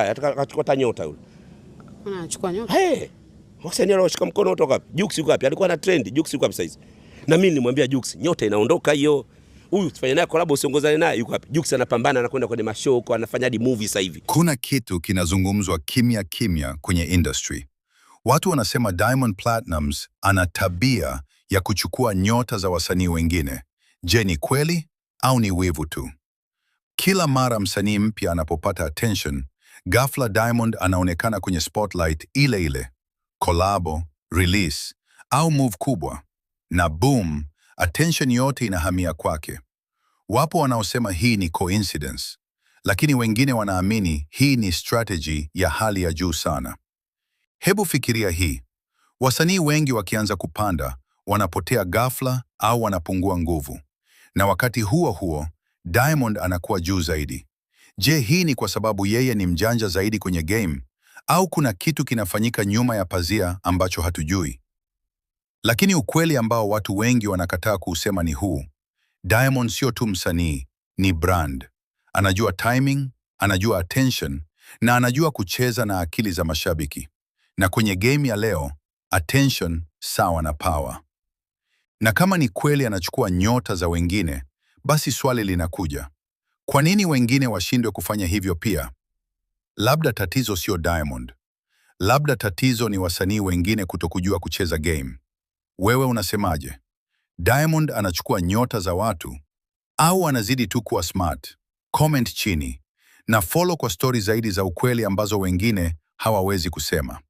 Akachukua hata nyota yule. Anachukua nyota. Hey, wasanii walioshika mkono kutoka wapi? Jux yuko wapi? Alikuwa na trend. Jux yuko wapi saizi? Na mimi nilimwambia Jux, nyota inaondoka hiyo. Huyu usifanye naye collab, usiongozane naye, yuko wapi? Jux anapambana, anakwenda kwenye mashow huko, anafanya hadi movie sasa hivi. Kuna kitu kinazungumzwa kimya kimya kwenye industry. Watu wanasema Diamond Platnumz ana tabia ya kuchukua nyota za wasanii wengine. Je, ni kweli au ni wivu tu? Kila mara msanii mpya anapopata attention, ghafla Diamond anaonekana kwenye spotlight ile ile, kolabo, release au move kubwa, na boom, attention yote inahamia kwake. Wapo wanaosema hii ni coincidence, lakini wengine wanaamini hii ni strategy ya hali ya juu sana. Hebu fikiria hii. Wasanii wengi wakianza kupanda, wanapotea ghafla au wanapungua nguvu. Na wakati huo huo, Diamond anakuwa juu zaidi. Je, hii ni kwa sababu yeye ni mjanja zaidi kwenye game au kuna kitu kinafanyika nyuma ya pazia ambacho hatujui? Lakini ukweli ambao watu wengi wanakataa kuusema ni huu. Diamond sio tu msanii, ni brand. Anajua timing, anajua attention na anajua kucheza na akili za mashabiki. Na kwenye game ya leo, attention sawa na power. Na kama ni kweli anachukua nyota za wengine, basi swali linakuja. Kwa nini wengine washindwe kufanya hivyo pia? Labda tatizo sio Diamond. Labda tatizo ni wasanii wengine kutokujua kucheza game. Wewe unasemaje? Diamond anachukua nyota za watu au anazidi tu kuwa smart? Comment chini na follow kwa stori zaidi za ukweli ambazo wengine hawawezi kusema.